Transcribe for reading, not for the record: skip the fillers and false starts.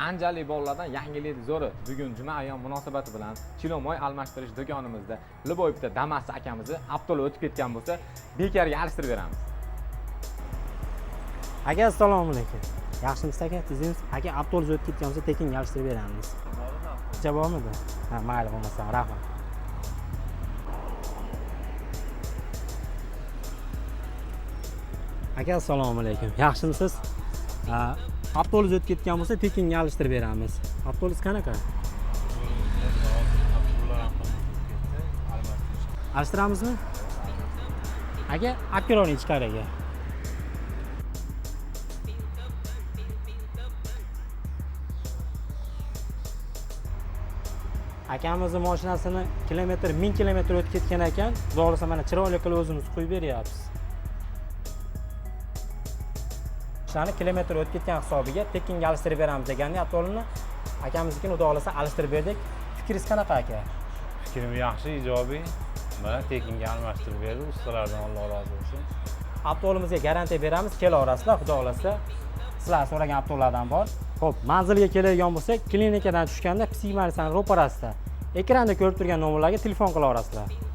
Anjali bolalardan yangilik zo'ri. Bugun juma ayyom munosabati bilan Chilomoy almashtirish do'konimizda Liboy bitta Damas akamizni avtoli o'tib ketgan bo'lsa, bekorga alishtirib beramiz. Aka, assalomu alaykum. Yaxshimisiz, aka? Tizimsiz? Aka, avtobus o'tib ketgan bo'lsa, tekinga alishtirib beramiz. Picha bormidi? Ha, mayli bo'lmasa, rahmat. Aka, assalomu alaykum. Yaxshimisiz? Ha, avtobus o'tib ketgan bo'lsa, tekinga alishtirib beramiz. Avtobus qanaqa? Alishtiramizmi? Aka, olib kelavering ichkariga. Akamizni mashinasini kilometr 1000 kilometr o'tib ketgan ekan. Xudo xohlasa, mana chiroyli qilib o'zimiz qo'yib beryapmiz. Mashinani kilometr o'tib ketgan hisobiga tekinga alishtirib beramiz deganni avtolini akamiznikini xudo xohlasa alishtirib berdik. Fikringiz qanaqa, aka? Fikrim yaxshi, ijobiy. Mana tekinga almashtirib berdi ustalardan, Alloh rozi bo'lsin. Avtolimizga garantiya beramiz, kelaverasizlar, xudo xohlasa. Sizlar so'ragan avtolardan bor. Xo'p, manzilga keladigan bo'lsak, klinikadan tushganda psixik ro'parasida. Ekranda ko'rib turgan nomerlarga telefon qilaverasizlar.